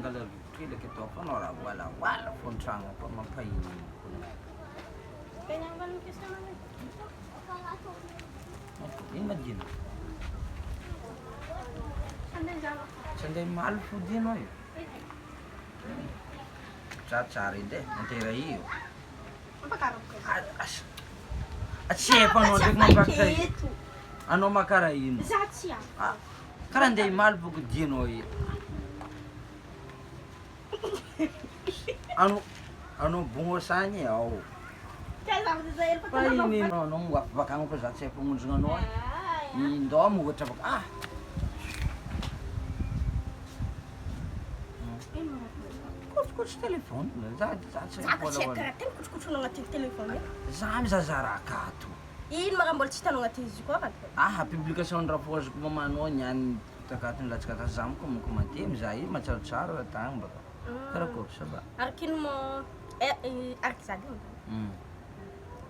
mangala rivotra hely aketo fa anao raha voalahoala fô ny tragno fa mampahinino koa. Ino ma dianao? Tsy andeha himaly fo dianao io? Tsaratsara edy e, antera io. Tsy haiko anao ndraiky mampakatra io. Anao makara ino? Karaha andeha himaly boko dianao io. Anao anao bognôsagny e ao. Fa ino ino anao mihoafy bakagny fa za tsy haiko hamonjy anao e. Indao mihoatra baka ah. Kotrokotro téléphone za za tsy haiko Zaka tsy haiko karaha tegna kotrokotroinao agnatin'ny téléphone e. Za mizazara akato. Ino ma raha mbola tsy hitanao agnatin'izy io koa vadiko? Aha publication ny rafohaziko mamanao niany takato nilatsaka tato za moko mikomanty mizaha io mahatsiarotsiaro raha tagny baka karakôry ça va? Araka ino mo eh araka za aloha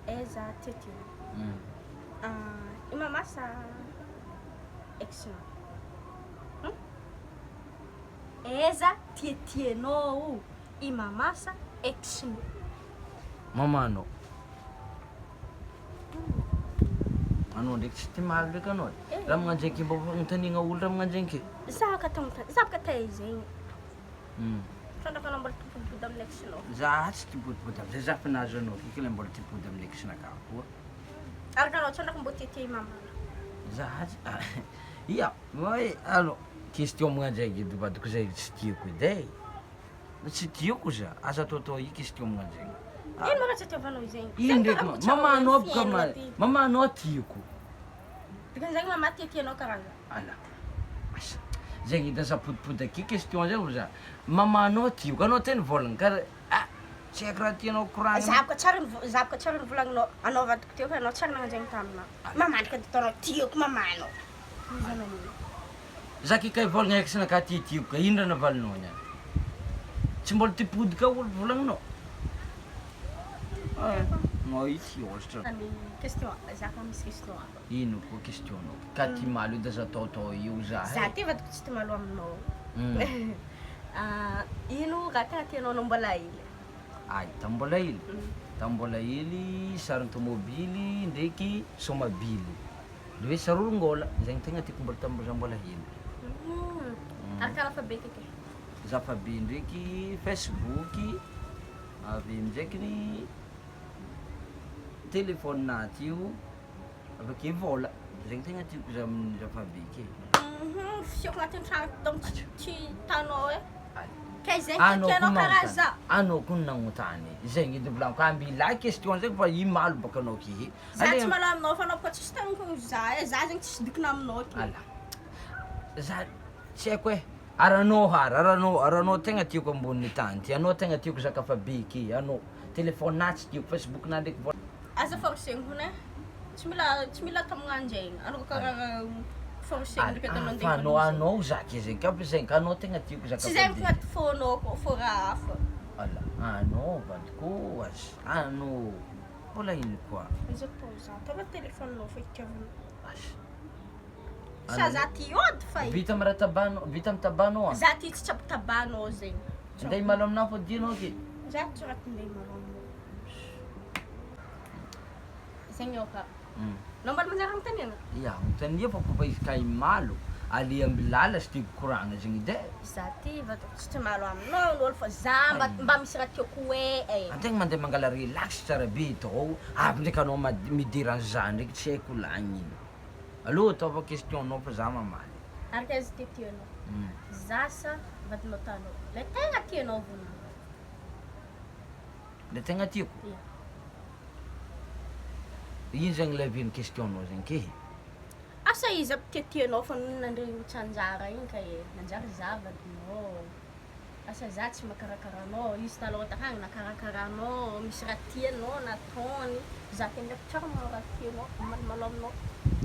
aiza tiatianao? I mama sa ex-nao? Aiza tiatianao i mama sa ex-nao? Mamanao. Anao ndraiky tsy tia maly ndraiky anao e. Raha magnano zegny ke mba fagnontaniagna olo raha magnano zegny ke. Za ka tao za bôka tay zegny. Trandraka anao mbola tia mipodipody amin'ny ex-nao. Za tsy tia mipodipody amizay za fa nahazo anao ke kila mbola tia mipody amin'ny ex-nakahy koa. Araka anao trandraka mbô tiatia i mamanao. Za tsy ia oe anao question magnano zegny edy vadiko zay tsy tiako edy e. Tsy tiako za, aza ataotao io question magnano zegny. Ino ma raha tsy atiavanao zegny? Ino ndraiky ma, mamanao boka ma, mamanao tiako. Dikan'izegny mama tiatianao karaha za. Ala, asa, zegny edy aza apodipody aky question zegny za, mamanao tiako, anao ty nivôlagna kara ah tsy haiko raha tianao koragnina. Za boka tsary nivo- za boka tsary nivolagninao, anao vadiko teo fa anao tsary nagnano zegny taminah. Mama ndraiky edy ataonao tiako mamanao. Iza nagnino? Za kay kay vôlagna ex nakahy ty tiako ka ino raha navalinao niany? Tsy mbola te hipody ka olo volagninao? Eh, nao io tsy ôsatra. Ny question, za koa misy question hafa. Ino koa question nao? Ka ty malo io de aza ataotao io za e. Za ty vadiko tsy ty malo aminao. Ino raha tegna tianao anao mbola hely? Ay, tamin'ny mbola hely? Tamin'ny mbola hely sarin'ny tômôbily ndraiky sômabily. Le hoe sarolongola, zegny tegna tiako mbola tam za mbola hely. Ary karaha fa be keky? Za fa be ndraiky facebook, avy eo ndraiky ny telephone ty io, avy ake vôla, zegny tegna tiako za za fa be ke. Fisiako agnatin'ny tragno donc tsy tsy hitanao e. Kay zegny Anao koa tiatianao karaha magnontany, za. anao koa nagnontany, zegny edy volagniko, ambilà question zegny fa i malo bôka anao ke. Za tsy malao aminao fa anao koa tsisy tagnako za e, za zegny tsisy dikiny aminao ty. Ala, za tsy haiko e, ary anao ary, ary anao, ary anao tegna tiako ambonin'ny tany ty, anao tegna tiako zaka fa be ke, anao, telephone-na tsy tiako, facebook-na ndraiky vao. Aza forcegny hono e, tsy mila tsy mila atao magnanjegny, anao karaha forcegny ndraiky ataonao Fa anao anao za ke zegny, ka zegny ka anao tegna tiako zaka Tsy fa zegny be. fo agnaty fônao akao fô raha hafa. Ala, anao vadiko aza, anao. Mbola ino koa? Aiza tô za? Ataovy telephone-nao fa itiavanao. Asa. Sa za ty ody fa ino? Vita amin'ny raha tabanao, vita amin'ny tabanao an? Za ty tsy tsabo tabanao zegny. Andeha himalo aminahy fô dianao aky. Za tsy raha andeha himalo aminao. Zegny eo ka. Anao mbola manjary agnontaniana? Ya, agnontania fa kôfa izy ka himalo, aleha ambilala sy tiako koragna zegny edy e. Za ty vadiko tsy tia malo aminao ny olo fa za mba mba misy raha tiako hoe e. Antegna mandeha mangala relax tsara be tô, avy ndraiky anao mad- midera an'za ndraiky tsy haiko lagniny. Alô ataova question nao fa za mamaly. Araka izy ty tianao. Za sa vadinao taloha? Le tegna tianao voalohany. Le tegna tiako? Ia. Ino zegny le avian'ny question nao zegny ke? Asa izy aby tiatianao fa nony nandre io tsy anjara igny ka e, nanjary za vadinao, asa za tsy mahakarakara anao, izy taloha takagny nakarakara anao, misy raha tianao nataony, za ty ndraiky tsara manao raha tianao, malomalo aminao.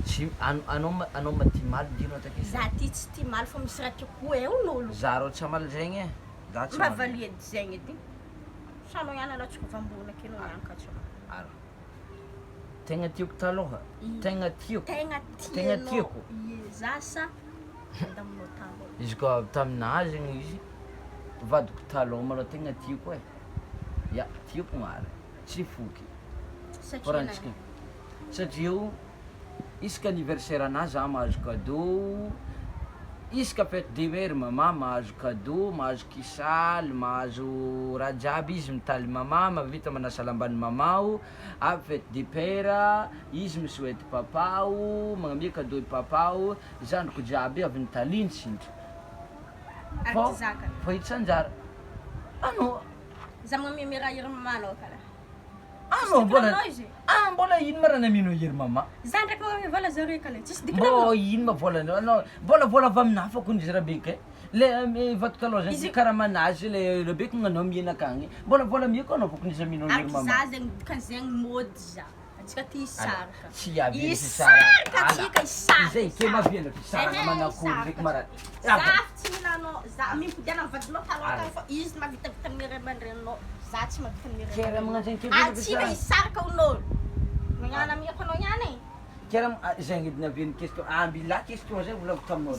Tsy, an- anao ma- anao ma tia maly ndry anao take Za ty tsy tia maly fa misy raha tiako ho hain'olo. Za rô tsy hamaly zegny e, za tsy Mba hamaly. valio edy zegny edy. Sa anao ihany alatsaka vambona akeo anao ihany ka tsy hamaly. Ary tegna tiako taloha, tegna tiako, Tegna tegna tianao tiako. Ie, za sa andaminao taloha. Izy koa taminahy zegny izy. Vadiko talôha malôha tegna tiako e, ya tiako marigny, tsy foky, Satria korantsika satria o isaka anniversaire anahy zah mahazo cadeau, isaka fete de mere mama mahazo cadeau, mahazo kisaly, mahazo raha jiaby izy mitaly mama, mahavita manasa lamban'ny mama o, avy fete de père izy mi-souhaite papa o, magnamia cadeau i papa o, zandriko jiaby avy nitaliny sinitry Ary fô tsy zaka. fô i tsy anjara anao. Za magnamia raha ery mamanao karaha. Anao mbola Anao izy. ah mbola ino ma raha namianao ery mama? Za ndraiky magnamia vola zare kale. Tsisy dikany Mbô aminao. ino ma volanao anao mbola vola avy aminahy fô kony izy rabeky e, le vadiko talôha zegny Izy- karamanazy le rabeky gnanao mihignana akagny mbola vola amiako anao fô kony izy amianao ery Ary mama. za zegny dikan'zegny môdy za. Antsika ty hisaraka. Tsy avy Hisaraka antsika hisaraka. Izay ke maviana fisaraka Ehe, manakory hisaraka ndraiky mara. Za tsy mihinanao, za mimpodiana amin'ny vadinao taloha tany fa izy mahavitavita amin'ny ray aman-dreninao, za tsy mahavita amin'ny ray Ke raha aman-dreninao. magnano zegny ke Antsika hisaraka hono. Magnano amiako anao ihany e. Ke raha zegny edy navian'ny question ambilà question zay volagniko taminao.